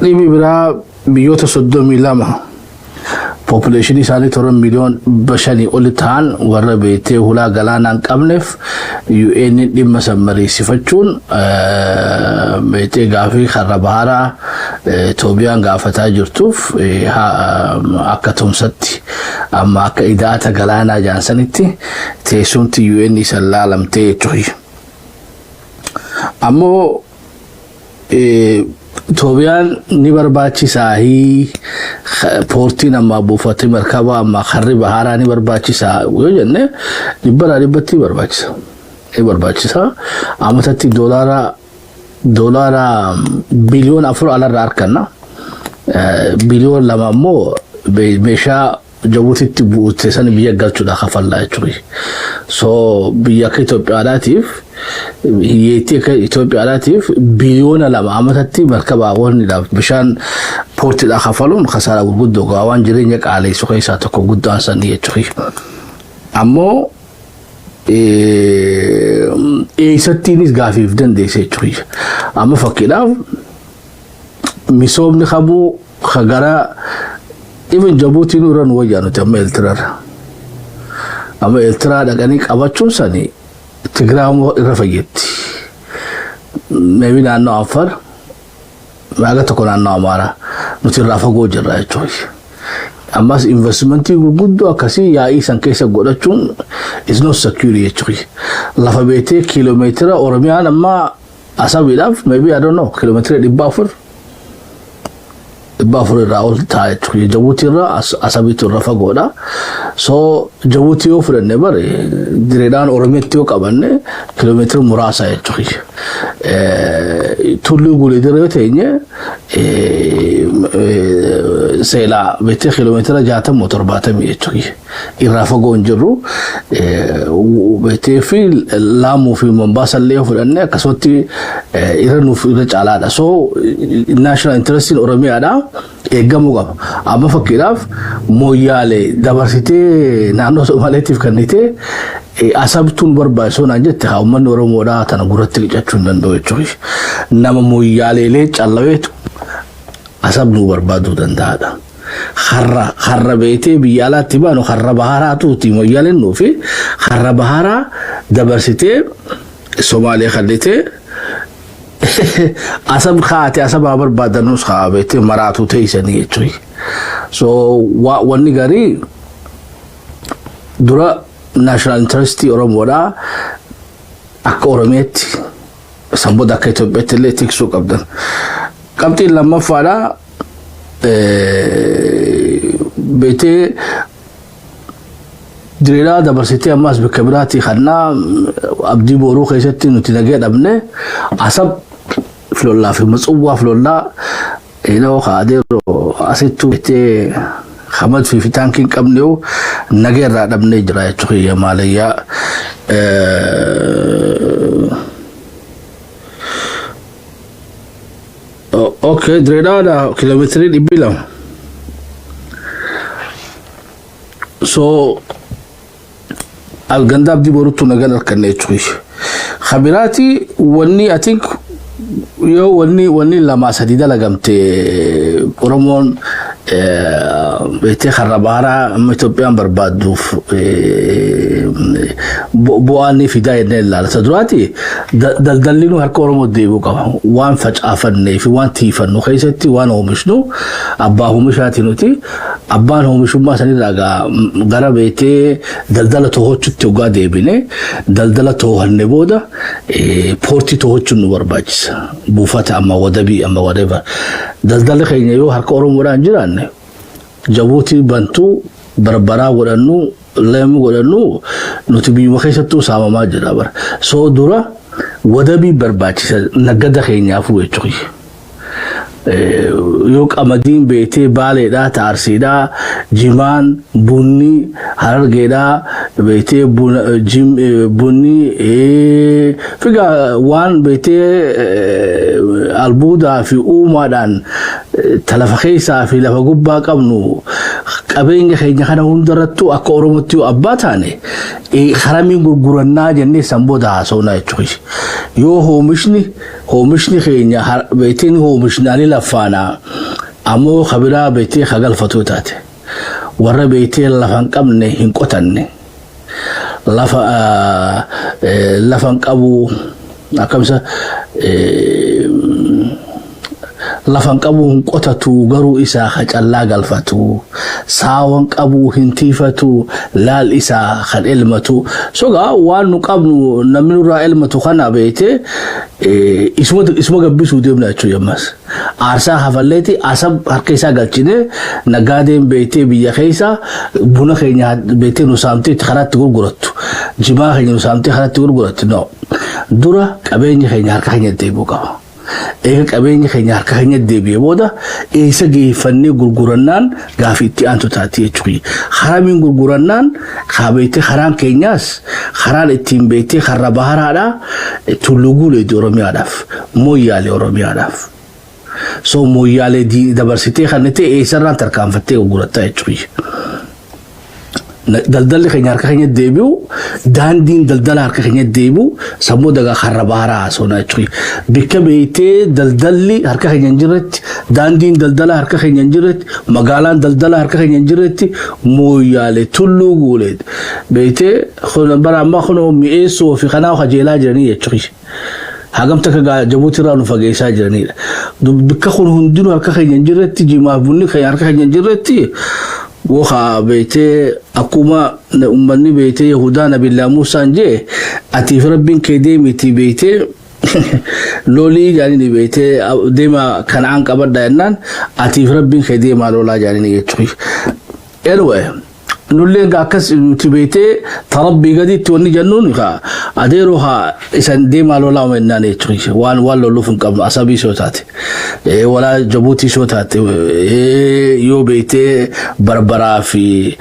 Dhimmi biraa, biyyoota 32 population isaanii toran miliyoon 5 oli ta'an, warra beetee hulaa galaanaa hin qabneef, UN dhimma san mariisifachuun beetee gaafii karra baharaa Itoophiyaan gaafataa jirtuuf akka tumsatti, amma akka idaata galaanaa jaansanitti teessumti UN isan laalamtee jechuudha. Ammoo Itoophiyaan ni barbaachisaa, poortiin ammaa buufatee markaba ammaa karri baharaa ni barbaachisaa yoo jenne, dhibbarraa dhibbatti barbaachisa. Ni barbaachisa. Amatatti doolaara biliyoona 4 alarraa arganna. Biliyoona 2 ammoo meeshaa Jabuutitti buute san biyya galchuudha kafallaa jechuudha. So biyya akka Itoophiyaadhaatiif, hiyyeettii akka Itoophiyaadhaatiif, biliyoona 2 amatatti markabaa wanniidhaaf bishaan poortiidhaa kafaluun kasaaraa gurguddoo waan jireenya qaaleessu keessaa tokko guddaan sanii jechuudha. Ammoo eessattiinis gaafiif dandeesse jechuudha. Amma fakkiidhaaf misoomni kamuu gara even Jabuutiin irra nu wayyaa nuti amma Eertiraarra. Amma Eertiraa dhaqanii qabachuun sanii Tigraay irra fayyetti. Maybe naannoo Afar, maaga tokko naannoo Amaaraa nuti irraa fagoo jirra jechuudha. Ammas investmentii gurguddoo akkasii yaa'ii san keessa godhachuun is not secure jechuudha. Lafa beetee kiiloomeetira Oromiyaan amma Asabiidhaaf maybe, I don't know, kiiloomeetira 400, 400 irraa ol ta'a jechuudha. Jabuutii irraa Asabiitu irra fagoodha. So Jabuutii yoo fudhanne bare direedhaan Oromiyaatti yoo qabanne kiiloomeetira muraasa jechuudha. Tulluu Guulidirra yoo teenye seelaa beektee kiiloomeetira 60 70 jechuudha. Irraa fagoo hin jirru. Beektee fi Laamuu fi Mombaasa illee yoo fudhanne akkasumatti irra nuuf irra caalaadha. So national interestiin Oromiyaadha eeggamuu qaba. Amma fakkiidhaaf Mooyyaalee dabarsitee naannoo Somaaleetiif kennitee Asabtuun barbaachisoo naan jette, haa uummanni Oromoodhaa tana gurratti qicachuu hin danda'u jechuudha. Nama Mooyyaaleelee callaweetu Asab nuu barbaaduu danda'aadha. Harra harra beetee biyya alaatti baanu harra baharaatuuti Mooyyaaleen nuufi harra baharaa dabarsitee Somaalee kallitee Asab kaate Asabaa barbaadanus haa beetee maraatuu teessanii jechuudha. So wanni garii dura national interestii Oromoodhaa akka Oromiyaatti, san booda akka Itoophiyaatti illee tiksuu qabdan. Qabxiin lammaffaadhaa, beetee diriiraa dabarsitee ammas bakka biraatii kannaa Abdii Booruu keessatti nuti nagee dhabne Asab filollaa fi Matsuwwaa filollaa yeroo kaadeeroo asittuu beetee hamad fi taankii hin qabne nagee irraa dhabnee jira jechuudha maalayyaa. Okay, direedhaadha kiiloomeetirii 200. So ganda Abdii Boruutu nagaan harkanne jechuudha. Kabiraati wanni I think yoo wanni lama sadi dalagamte, Oromoon beektee karra baharaa amma Itoophiyaan barbaadduuf bu'aan ni fidaa jennee ilaala. Isa duraati, daldalli nu harka Oromoo deebi'uu qaba. Waan facaafannee fi waan tiifannu keessatti waan oomishnu abbaa oomishaati nuti. Abbaan oomishummaa sanirraa gara beektee daldala to'achuutti hoggaa deebine, daldala to'anne booda poortii to'achuun nu barbaachisa. Buufata amma wadabii amma whatever. Daldalli keenya yoo harka Oromoodhaan jiraanne, Jabuutii bantuu Barbaraa godhannu, Leemu godhannu, nuti biyyuma keessattuu saamamaa jira bara. So dura wadabii barbaachisa nagada keenyaafuu jechuudha. Yoo qamadiin beetee Baaleedhaa, Taarsiidhaa, jimaan, bunni Harargeedhaa beetee bunni figaa waan beetee albuudaa fi uumaadhaan lafa keessaa fi lafa gubbaa qabnu, qabeenya keenya kana hundarrattuu akka Oromootti yoo abbaa taane, haramiin gurgurannaa jennee san booda haasawna jechuudha. Yoo hoomishni keenya beekteen hoomishnaanii lafaanaa ammoo kabiraa beektee kagalfatuu taate, warra beektee lafa hin qabne hin qotanne, lafa hin qabu, akkamisa, lafa hin qabu hin qotatu, garuu isaa ka callaa galfatu, saawan qabu hin tiifatu, laal isaa kan elmatu. Sogaa waan nu qabnu namni nurraa elmatu kana beekte isuma gabbisuu deemna jechuudha. Ammas aarsaa hafalleeti Asab harka isaa galchine, naggaadeen beektee biyya keessa buna keenya beektee nu saamtee karaatti gurgurattu, jimaa keenya nu saamtee karaatti gurgurattu. No, dura qabeenya keenya harka keenya deebi'uu qaba. Eega qabeenya keenya harka keenya deebi'ee booda eessa geeffannee gurgurannaan gaafii itti aantu taati jechuudha. Haramiin gurgurannaan haa beektee karaan keenyaas, karaan ittiin beektee karra baharaadhaa Tulluu Guuleeti Oromiyaadhaaf, Mooyyaalee Oromiyaadhaaf. So Mooyyaalee dabarsitee kan ta'e eessarraan tarkaanfattee gurgurattaa jechuudha. Daldalli keenya harka keenya deebi'u, daandiin daldala harka keenya deebi'u, sammuu dagaa karra baharaa haasofna jechuudha. Bikka beektee daldalli harka keenya hin jirretti, daandiin daldala harka keenya hin jirretti, magaalaan daldala harka keenya hin jirretti, Mooyyaalee, Tulluu Guulee beektee bara ammaa kun mi'eessoo fi kanaa kajeelaa jiranii jechuudha. Hagam takka Jabuutii irraa nu fageessaa jiranidha. Bikka kun hundinuu harka keenya hin jirretti, jimaaf bunni keenya harka keenya hin jirretti, woha beektee akkuma uummanni beektee Yahudaa Nabillaa Muusaan jee, "Atiif Rabbiin kee deemiti beektee lolii," jaanii, beektee "deema Kana'aan qabadha," jennaan, "Atiif Rabbiin kee deemaa lolaa," jaanii jechuudha. Anyway, nullee akkas nuti beektee tarabbii gaditti wanni jennuun kaa adeeroo haa isan deemaa lolaa jennaan jechuudha. Waan loluuf hin qabnu. Asabii soo taate, walaa Jabuutii soo taate, yoo beektee Barbaraa fi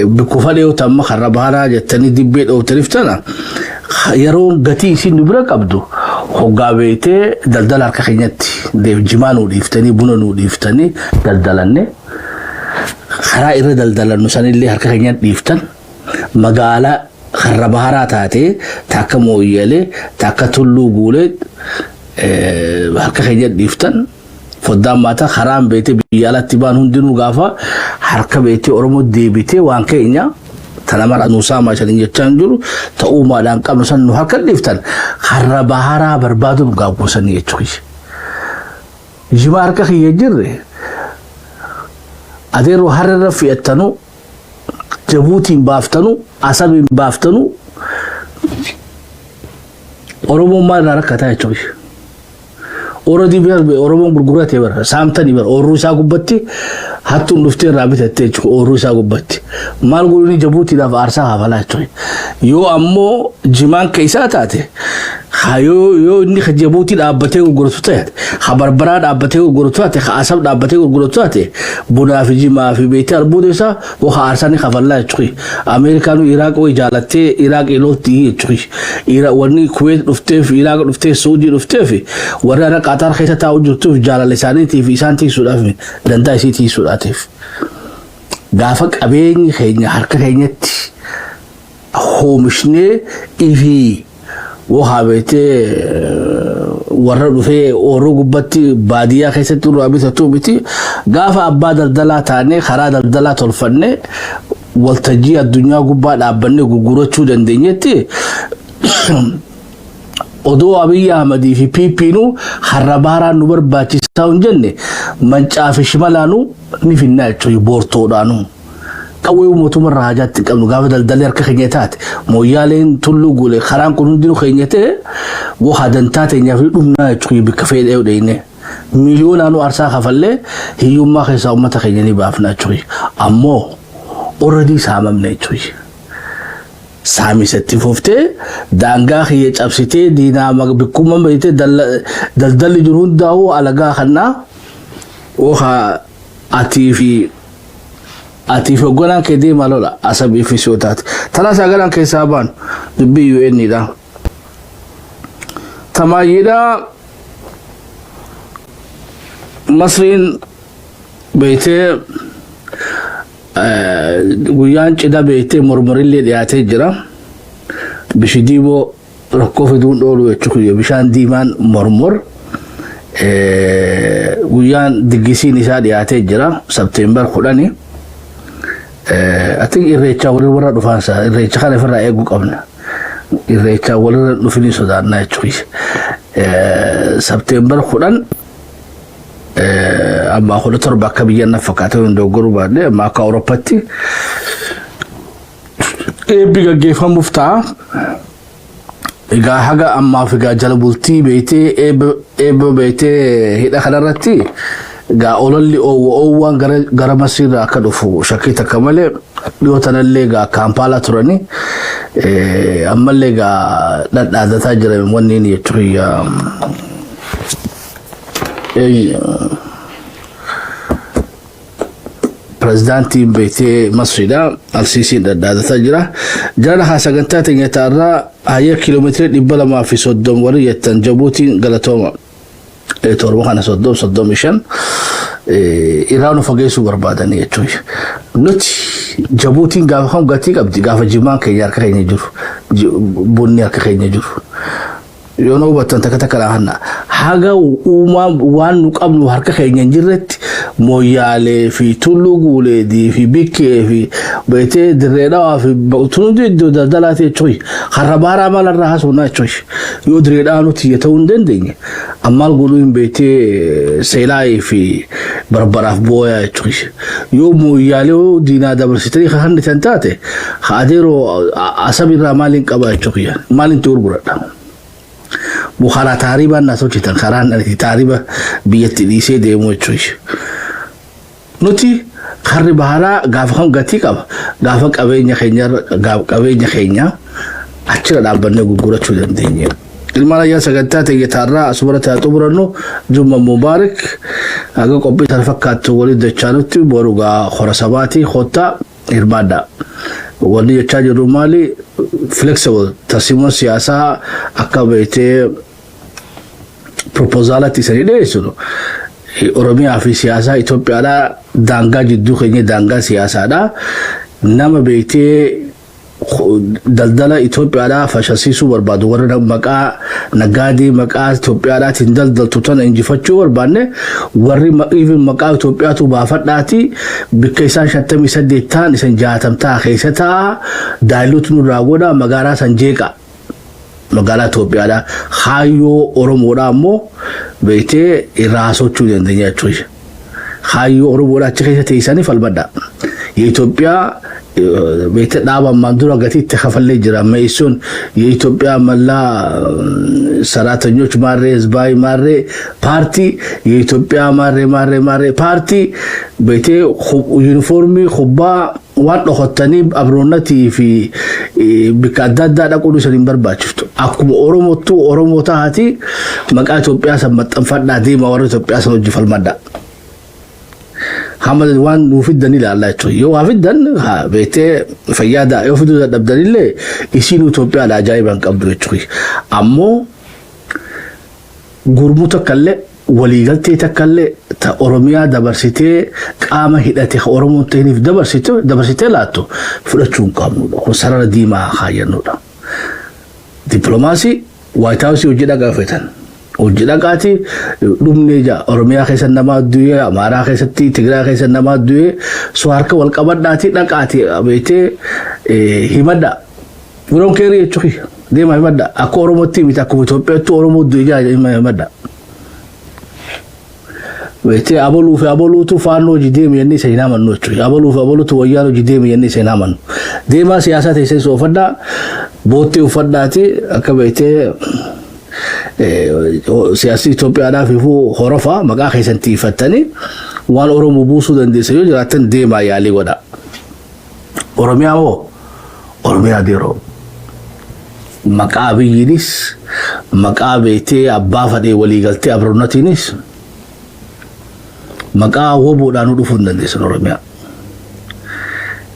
bikkufa dheeyota amma karra baharaa jettanii dibbee dhoowtaniif tana yeroo gatii isin nu bira qabdu hoggaa beektee daldala harka keenyatti jimaa nuu dhiiftanii, buna nuu dhiiftanii, daldalanne, karaa irra daldalannu sanillee harka keenyatti dhiiftan, magaalaa karra baharaa taatee takka Mooyyalee, takka Tulluu Guulee harka keenyatti dhiiftan, foddaan maataa karaan beetee biyya alatti baan hundinuu gaafa harka beetee Oromoo deebitee, waan keenya tana mara nuusaa maashanii jechaa hin jiru, ta'uumaadhaan qabnu san nu harka dhiiftan, karra baharaa barbaadu nu gaabboosanii jechuudha. Jimaa harka kiyya jirre adeeroo hararra fe'attanu, Jabuutiin baaftanu, Asabiin baaftanu, Oromoon maal irraa rakkataa jechuudha. Oradii bira Oromoon gurgurate bara saamtanii bara oorruu isaa gubbatti hattuun dhuftee irraa bitattee jechuudha oorruu isaa gubbatti. Maal godhanii Jabuutiidhaaf aarsaa kafalaa jechuudha. Yoo ammoo jimaan keessaa taate, yoo inni Jabuutii dhaabbatee gurguratu ta'e, ha Barbaraa dhaabbatee gurguratu taate, ha Asab dhaabbatee gurguratu taate, bunaa fi jimaa fi beektee albuuda isaa waa aarsaa ni kafallaa jechuudha. Ameerikaan Iraaq wayi jaalattee Iraaq lolti jechuudha. Wanni Kuweet dhufteef, Iraaq dhufteef, Suudii dhufteef, warra har'a Qaataar keessa taa'u jirtuuf jaalala isaaniitiif isaan tiisuudhaaf, dantaa isii tiisuudhaatiif. Gaafa qabeenyi keenya harka keenyatti oomishnee ifii wahaa beektee warra dhufee oorruu gubbatti baadiyyaa keessatti irraa bitatu miti, gaafa abbaa daldalaa taanee karaa daldalaa tolfannee waltajjii addunyaa gubbaa dhaabbannee gurgurachuu dandeenyetti, odoo Abiyyi Ahmadii fi PP'nu har'a baaraan nu barbaachisaa hin jenne, mancaa fi shimalaanuu ni finnaa jechuudha boortoodhaanuu. Qawwee mootummaa irraa hajaatti hin qabnu. Gaafa daldalli harka keenya taate, Mooyyaaleen, Tulluu Guulee, karaan kun hundinuu keenya ta'e, wahaa dantaa teenyaaf dhumnaa jechuudha bikka fedhee dheeyne. Miiliyoonaanuu aarsaa kafallee hiyyummaa keessaa uummata keenya ni baafna jechuudha. Ammoo already saamamne jechuudha. Saamisatti fuftee daangaa kiyya cabsitee diinaa bikkuma beektee daldalli jiru hundaa'uu alagaa kannaa wahaa atii fi hogganaan kee deemaa lola Asabii fi soo taate. Tanaa sagalaan keessaa baan dubbii UN dha. Tamaayyiidha, Masriin beektee guyyaan cidha beektee mormorillee dhiyaatee jira. Bishidiiboo Rakkoo fiduun dhoolu jechuudha. Bishaan diimaan mormor guyyaan diggisiin isaa dhiyaatee jira, September 10. Ati irreechaa walirra warra dhufaansa irreecha kana ofirraa eeguu qabna. Irreechaa walirra dhufinii sodaannaa jechuudha. September 10 amma 17 akka biyya na fakkaata, hin dogoggoruu baadhee, amma akka Awurooppaatti eebbi gaggeeffamuuf ta'a. Egaa haga ammaaf egaa jala bultii beektee eebba beektee hidha kanarratti egaa ololli oowwaan gara Masiirraa akka dhufu shakkii takka malee. Dhiyoo tanallee egaa Kaampaalaa turanii ammallee egaa dhadhaadataa jiran wanni inni jechuudha. Pirezidaantiin beektee Masriidha. Alsiisiin dhadhaadataa jira. Jara haa sagantaa teenya ta'arraa hayya kiiloomeetira 230 warri jettan Jabuutiin galatooma. Torba kana 30 35 irraa nu fageessuu barbaadanii jechuudha. Nuti Jabuutiin gaafa kam gatii qabdi? Gaafa jimaan keenya harka keenya jiru, bunni harka keenya jiru. Yoo nu hubattan takka takka laafanna. Haga uumaa waan nu qabnu harka keenya hin jirretti Mooyyaalee fi Tulluu Guuleedii fi Bikkee fi beetee Dirree Dhawaa fi tunuti iddoo daldalaati jechuun har'a baaraa maal irraa haasofnaa jechuun yoo Dirree Dhawaa nuti iyya ta'uu hin dandeenye ammaal godhuu hin beetee Seelaayii fi Barbaraaf booyaa jechuun yoo Mooyyaalee diinaa dabarsitanii kan tan taate adeeroo Asab irraa maaliin qaba jechuun maaliin itti gurguradha. Karaa taaribaan na tolchitan, karaan ani taariba biyyatti dhiisee deemu jechuudha. Nuti karri baharaa gaafa kam gatii qaba? Gaafa qabeenya keenya, qabeenya keenya achirra dhaabbannee gurgurachuu dandeenya. Ilmaan ayyaa, sagantaa ta'e taarraa asuma haa xumurannu. Jumma mubaarak. Haga qophii sana fakkaattu waliin dachaanutti boru gaa hora sabaati kottaa hirmaadha. Wanni jechaa jirru maali? Flexible tarsiimoon siyaasaa akka beektee proposalatti isanii dhiyeessinu. Oromiyaa fi siyaasaa Itoophiyaadhaa daangaa jidduu keenya daangaa siyaasaadhaa nama beektee daldala Itoophiyaadhaa fashasiisuu barbaadu, warra maqaa nagaadii maqaa Itoophiyaadhaatiin daldaltu tana injifachuu barbaanne, warri even maqaa Itoophiyaatu baafadhaati bikka isaan 58 ta'an isan 60 ta'a keessa ta'a, daayiluutu nurraa godha, magaalaa san jeeqa. Magaalaa Itoophiyaadhaa kaayyoo Oromoodhaa ammoo beektee irraa sochuu dandeenya jechuudha. Kaayyoo Oromoodhaa achi keessa teessanii falmadha. የኢትዮጵያ beekte dhaaba ammaan dura gatii itti kafallee jira. Meessoon የኢትዮጵያ መላ ሰራተኞች ማሬ ህዝባዊ ማሬ ፓርቲ የኢትዮጵያ ማሬ ማሬ ማሬ ፓርቲ beektee yuunifoormii kubbaa waan dhokottanii abroonnatii fi bikka adda addaa dhaquun isin hin barbaachiftu. Akkuma Oromottuu Oromoo taati maqaa Itoophiyaa san maxxanfadhaa deema, warra Itoophiyaa san hojii falmadhaa. Hamma waan nuu fiddan ilaallaa jechuudha. Yoo waa fiddan beektee fayyaada, yoo fiduu dadhabdanillee isiin Itoophiyaadha ajaa'iba hin qabdu jechuudha. Ammoo gurmuu takkallee waliigaltee takkallee ta Oromiyaa dabarsitee qaama hidhate ka Oromoon ta'iniif dabarsitee laattu fudhachuu hin qabnudha. Kun sarara diimaa kaayyannudha. Dippiloomaasii White House hojii dhaqaa feetan. Hojii dhaqaati dhumnee jaa, Oromiyaa keessa namaa du'ee, Amaaraa keessatti, Tigraay keessa namaa du'ee, so harka wal qabadhaati dhaqaati beektee himadha. Biroon keerii jechuudha. Deema himadha. Akka Oromootti miti, akkuma Itoophiyaatti Oromoo du'e jaa himadha. Beektee abaluu fi abaluutu faannoo hojii deeme jennee isa hin amannu jechuudha. Abaluu fi abaluutu wayyaan hojii deeme jennee isa hin amannu. Deemaa siyaasaa teessee uffadhaa, boottee uffadhaati akka beektee siyaasni Itoophiyaadhaaf ifuu horofa maqaa keessan tiifattanii waan Oromoo buusuu dandeessa yoo jiraattan deemaa yaalii godha. Oromiyaa moo Oromiyaa deeroo. Maqaa Abiyyiinis maqaa beektee abbaa fadhee waliigaltee abroonnatiinis maqaa woboodhaan dhufuu hin dandeessan Oromiyaa.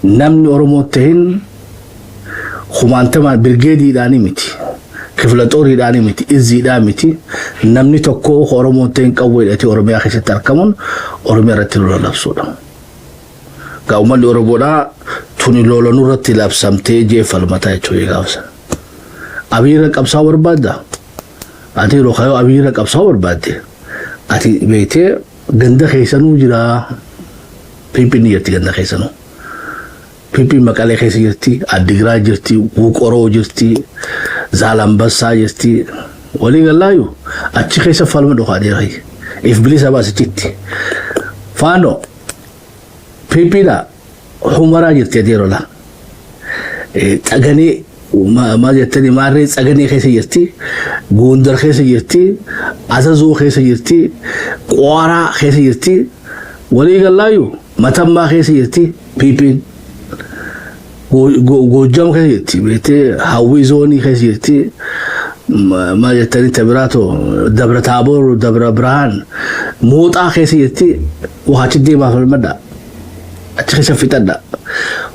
Namni Oromoo ta'in kumaantamaan birgeediidhaanii miti. Kifla xooriidhaanii miti. Izziidhaa miti. Namni tokko Oromoo ta'in qawwee hidhatee Oromiyaa keessatti argamuun Oromiyaa irratti lola labsuudha. Gaa uummanni Oromoodhaa tuni lola nurratti labsamtee jee falmataa jechuudha gaafsa. Abiyyiirra qabsaa'uu barbaadda? Ati yeroo kayoo Abiyyiirra qabsaa'uu barbaadde, ati beektee ganda keessanuu jira. PPn ni jirti ganda keessanuu. PPn Maqalee keessa jirti, Addigiraa jirti, Wuqoroo jirti, Zaalambassaa jirti. Walii gallaayu achi keessa falma dhokaa dheeraa. If bilisa baasichitti. Faanoo PPdha Humaraa jirti adeerola. Xaganee maal jettanii, maarree Tsaganee keessa jirti, Gondar keessa jirti, Azazoo keessa jirti, Qoaraa keessa jirti, walii gallaayu Matammaa keessa jirti PPn. Goojjam keessa jirti, beektee Hawwii zoonii keessa jirti, maal jettanii tabiraatoo Dabra Taaboor, Dabra Birhaan, Mooxaa keessa jirti, waa achi deemaa falmadha. Achi keessa fixadha.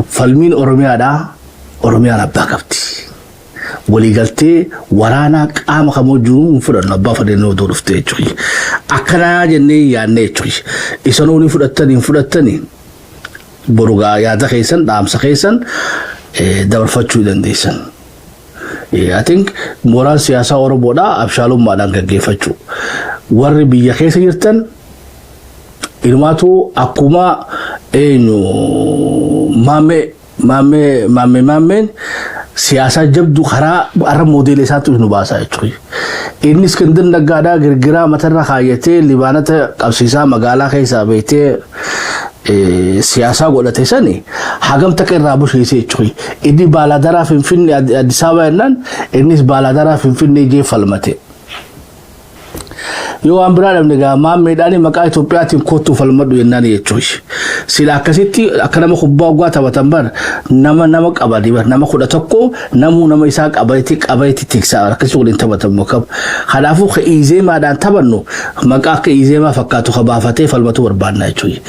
Falmiin Oromiyaadhaa, Oromiyaan abbaa qabdi. Waliigaltee waraanaa qaama kamuu jiru hin fudhannu, abbaa fadhannoo otoo dhuftee jechuudha. Akkanaa jennee yaadne jechuudha. Isanuu ni fudhattanii hin fudhattanii, borugaa yaada keessan, dhaamsa keessan dabarfachuu dandeessan. I think mooraan siyaasaa Oromoodhaa abshaalummaadhaan gaggeeffachuu. Warri biyya keessa jirtan inumaatu akkuma eenyu maammee maammee maammee maammeen siyaasaa jabdu karaa har'a moodeela isaatti nu baasaa jechuudha. Inni Iskindir Naggaadhaa girgiraa matarra kaayyatee libaanata qabsiisaa magaalaa keessaa beektee siyaasaa godhate sani hagam takka irraa busheessee jechuudha. Inni baalaadaraa Finfinnee Addis Ababaa jennaan, innis baalaadaraa Finfinnee jee falmate. Yoo waan biraa dhabne gaa maammeedhaan maqaa Itoophiyaatiin kottuu falmadhu jennaan jechuudha. Sila akkasitti akka nama kubbaa waggaa taphatan bar nama nama qabani bar nama 11 namuu nama isaa qabatetti qabatetti tiksaa akkasii waliin taphatan muka. Kanaafuu ka Izeemaadhaan taphannu maqaa akka Izeemaa fakkaatu ka baafatee falmatu barbaanna jechuudha.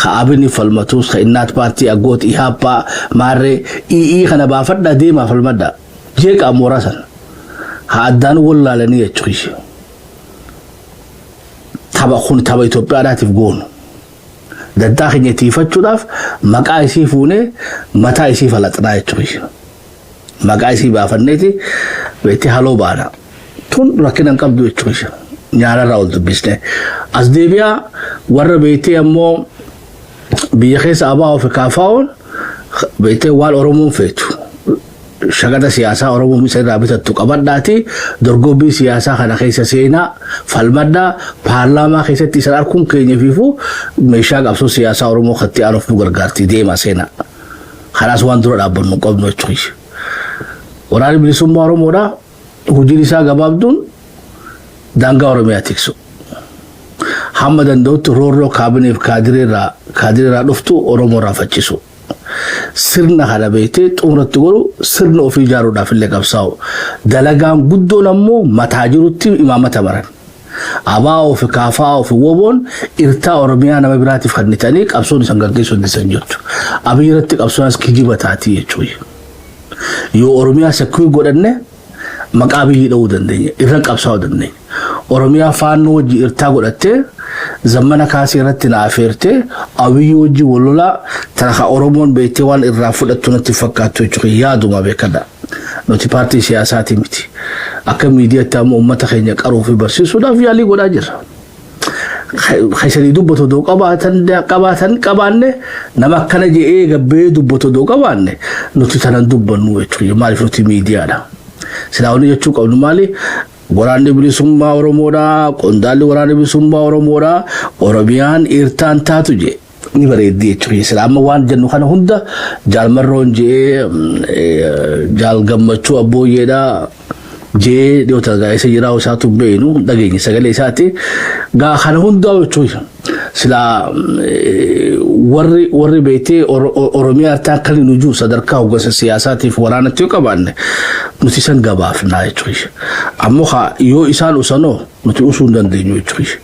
Ka Abini falmatus, ka Innaat Paartii, Aggoot, Ihaappaa, Maarree, II kana baafadhaa deemaa falmadhaa. Jeeqaa mooraa sana. Haa addaan wallaalanii jechuudha. Tapha kun tapha Itoophiyaadhaatiif goonu. Dantaa keenya tiifachuudhaaf maqaa isii fuunee mataa isii falaxnaa jechuudha. Maqaa isii baafanneeti beektee haloo baana. Tun rakkina hin qabdu jechuudha. Nyaararraa ol dubbisne. As deebi'aa warra beektee ammoo biyya keessa ABO fi KFO'n beektee waan Oromoon feetu, shaqaxa siyaasaa Oromoo isa irraa bitattu qabadhaati dorgommii siyaasaa kana keessa seenaa falmadhaa. Paarlaamaa keessatti isan arguun keenya fiifuu meeshaa qabsoo siyaasaa Oromoo katti aanuuf nu gargaarti, deemaa seenaa. Kanaas waan dura dhaabbannu qabnu jechuudha. Waraanni bilisummaa Oromoodhaa hojiin isaa gabaabduun daangaa Oromiyaa tiksu. Hamma danda'utti roorroo kaabineef kaadireerraa dhuftu Oromoo irraa faccisu. Sirna kana beektee xumuratti godhu, sirna ofii ijaaruudhaaf illee qabsaa'u. Dalagaan guddoon ammoo mataa jirutti imaamata baran. ABO fi KFO fi WBOn irtaa Oromiyaa nama biraatiif kennitanii qabsoon isan gaggeessuu hin jirtu. Abiyyi irratti qabsoon as kijiba taatii jechuudha. Yoo Oromiyaa secure godhanne maqaa biyyi dha'uu dandeenya. Irra qabsaa'uu dandeenya. Oromiyaa Faannoo wajji irtaa godhattee, Zammana Kaasii irratti na afeertee, Abiyyi wajji walolaa tana Oromoon beektee waan irraa fudhattu natti fakkaattu jechuudha. Yaaduma beekadha. Nuti paartii siyaasaatii miti. Akka miidiyaatti ammoo uummata keenya qaruu fi barsiisuudhaaf yaalii godhaa jirra. Keessanii dubbatu odoo qabaatan qabaanne, nama akkana jedhee gabbee dubbatu odoo qabaanne, nuti tanan dubbannu jechuudha. Maaliif nuti miidiyaadha. Silaa wanni jechuu qabnu maali? Waraanni bilisummaa Oromoodha. Qondaalli waraanni bilisummaa Oromoodha. Oromiyaan irtaan taatu jee. Ni bareeddi jechuudha. Sila amma waan jennu kana hunda Jaalmarroon jee, Jaal Gammachuu Abbooyyeedha jee, dhiyoota gaa isa jiraa isaatu beeynu dhageenye sagalee isaati. Gaa kana hundaa jechuudha. Sila warri beektee Oromiyaa irtaan kan nu jiru sadarkaa hoggansa siyaasaatiif waraanatti yoo qabaanne nuti isan gabaafnaa jechuudha. Ammoo yoo isaan usanoo nuti usuu hin dandeenyu jechuudha.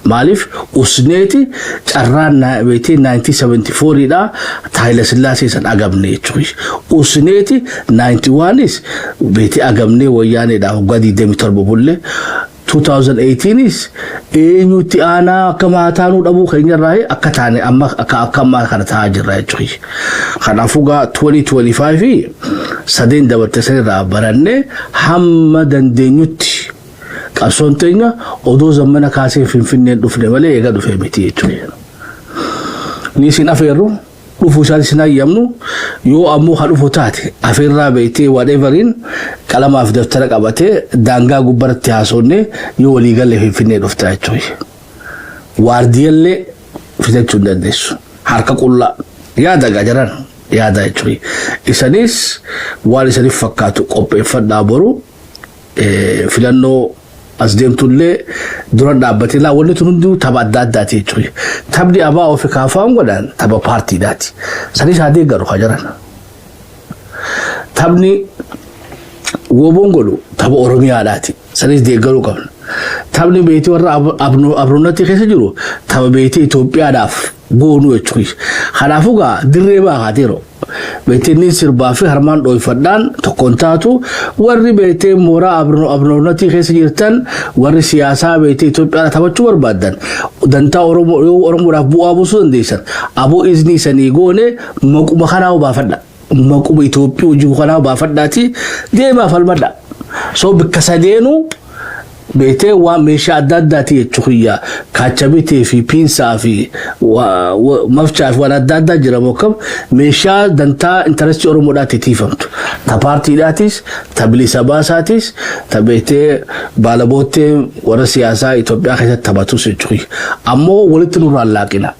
Maaliif usneeti carraan beektee 1974 dha Haayila Sillaasee san agamne jechuudha. Usneeti 91is beektee agamnee Wayyaaneedha waggaa 27 bulle. 2018is eenyutti aanaa akka maataanuu dhabuu keenyarraa akka taane amma akka ammaa kana ta'aa jirra jechuudha. Kanaafuu gaa 2025 sadeen dabarte sanirraa baranne hamma dandeenyutti qabsoon teenya odoo Zammana Kaasee Finfinneen dhufne malee eega dhufee miti jechuudha. Ni isin afeerru, dhufuu isaan isin hayyamnu. Yoo ammoo ha dhufu taate, afeerraa beektee whatever-iin qalamaaf daftara qabatee daangaa gubbaratti haasofne, yoo walii galee Finfinnee dhufta jechuudha. Waardiyallee fitachuu hin dandeessu. Harka qullaa yaada gaa jiran yaada jechuudha. Isanis waan isaniif fakkaatu qopheeffadhaa. Boru filannoo as deemtullee dura dhaabbatee laa, wanni tun hundinuu tapha adda addaati jechuudha. Taphni abaa ofi kaafaan godhan tapha paartiidhaati. Sanis haa deeggaru haa jiran. Taphni woboon godhu tapha Oromiyaadhaati. Sanis deeggaruu qabna. Taphni beetii warra Abroonatti keessa jiru tapha beetii Itoophiyaadhaaf goonuu jechuudha. Kanaafuu gaa dirree baakaateero. Beektonni sirbaa fi harmaan dhooyfadhaan tokkoon taatu. Warri beektee mooraa Abroonatti keessa jirtan, warri siyaasaa beektee Itoophiyaa taphachuu barbaaddan, dantaa Oromoo yoo Oromoodhaaf bu'aa buusuu dandeessan, aboo iznii sanii goone maquma kanaa baafadha. Maquma Itoophiyaa hojii kanaa baafadhaati deemaa falmadha. So bikka sadeenuu beektee waan meeshaa adda addaati jechuudha. Kaachabitee fi piinsaa fi mafchaa fi waan adda addaa jira mokkam meeshaa dantaa interest-ii Oromoodhaatti tiifamtu. Ta paartiidhaatis, ta bilisa baasaatis, ta beektee baalaboottee warra siyaasaa Itoophiyaa keessatti taphatus jechuudha. Ammoo walitti nurraan laaqina.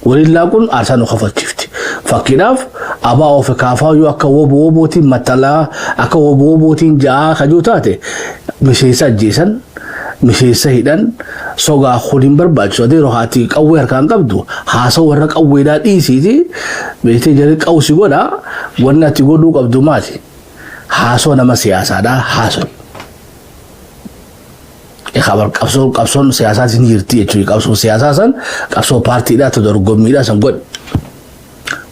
Waliin laaquun aarsaa nu kafalchiifti. Fakkiidhaaf abaa ofi kaafaa yoo akka wobo wobootiin maxxalaa, akka wobo wobootiin ja'aa kajuu taate, miseensa ajjeesan, miseensa hidhan, sogaa kun hin barbaachisu. Adeeroo, haati qawwee harkaan qabdu haasa'u warra qawweedhaa dhiisiiti, beektee jarri qawsi godha. Wanni ati godhuu qabdu maali? Haasoo nama siyaasaadhaa haasoo. Qabsoon siyaasaatiin ni jirti jechuudha. Qabsoon siyaasaa san qabsoo paartiidhaa ta dorgommiidhaa san godhe.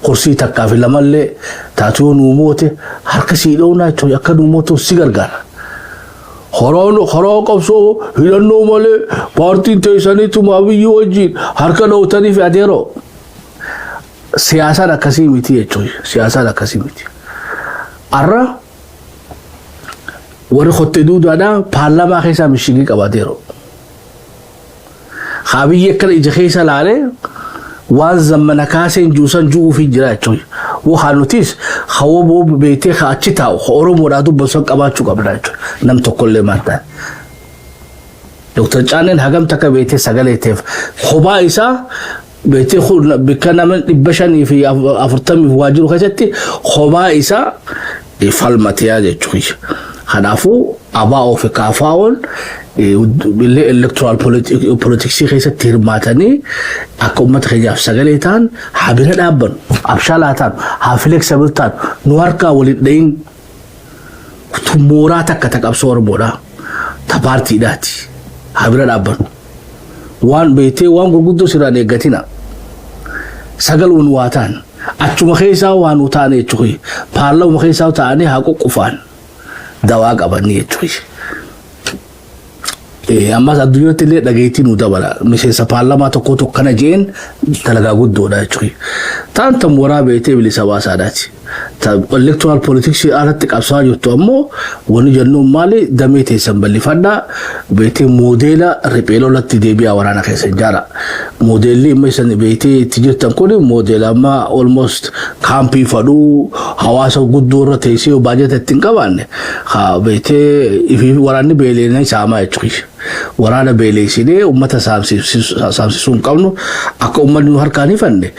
Kursii takkaa fi lamallee taatu yoo nuu moote harka sii dhownaa jechuudha. Akka nuu mootu si gargaara. Karaa qabsoo hidhannoo malee paartiin teessaniituma Abiyyi wajjin harka dhoowtanii fi adeeroo. Siyaasaan akkasii miti jechuudha. Siyaasaan akkasii miti. Har'a warri kottee duudaadhaa paarlaamaa keessaa mishigii qabateeru. Abiyyi akkana ija keessa laalee waan Zammana Kaaseen juusan ju'uufii jira jechuudha. Waan nutis hawwa beektee ka achi taa'u ka Oromoodhaa dubbatu san qabaachuu qabna jechuudha. Nam tokkollee maal ta'an. Dr. Caanneen hagam takka beektee sagalee ta'eef kophaa isaa beektee bikka nama 540 waa jiru keessatti kophaa isaa falmateeyaa jechuudha. Kanaafuu abaa ofi kaafaa'uun illee electoral politics-ii keessatti hirmaatanii akka uummata keenyaaf sagalee ta'an haa bira dhaabbannu, abshaalaa ta'an, haa flexible ta'an, nu harkaa waliin dhayin. Mooraa takka ta qabsoo Oromoodhaa ta paartiidhaati haa bira dhaabbannu. Waan beektee waan gurguddoo sirraan eeggatina. Sagaluun waa ta'an achuma keessaa waa nu ta'an jechuudha. Paarlama keessaa ta'anii haa qoqqofaan dawaa qabanii jechuudha. Ammas addunyaatti illee dhageettii nu dabala. Miseensa paarlamaa tokko tokko kana jeen dalagaa guddoodha jechuudha. Taan tan mooraa beektee bilisa baasaadhaati. Electoral politics alatti qabsaa jirtu ammoo wanni jennuun maali? Damee teessan bal'ifadhaa, beektee moodeela riphee lolatti deebi'aa, waraana keessa ijaara. Moodeelli amma isan beektee itti jirtan kun moodeela amma almost kaampii fadhuu hawaasa guddoo irra teessee baajata ittiin qabaanne beektee waraanni beeleen saamaa jechuudha. Waraana beeleessinee uummata saamsisuu hin qabnu. Akka uummanni nu harkaan hifanne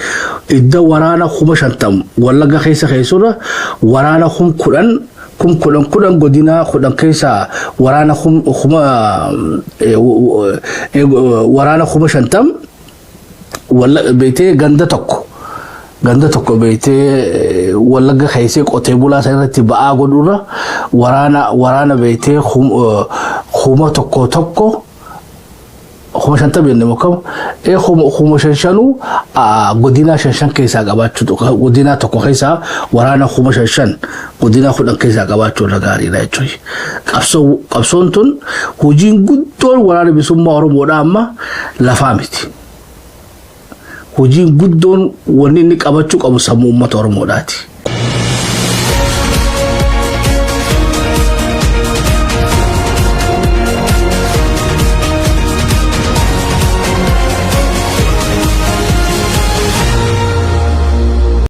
idda waraana 50,000 Wallagga keessa keessurra waraana 10,000, 10,000 10 godina 10 keessaa waraana kuma waraana 50,000 beektee ganda tokko beektee Wallagga keessee qotee bulaa san irratti ba'aa godhurra waraana beektee 1000 tokko. 50,000 jenne mokkam 5,500 godina shan shan keessaa qabaachuu, godina tokko keessaa waraana 5,000 godina 10 keessaa qabaachuu irra gaariidha jechuudha. Qabsoon tun hojiin guddoon Waraana Bilisummaa Oromoodha amma lafaa miti. Hojiin guddoon wanni inni qabachuu qabu sammuu uummata Oromoodhaati.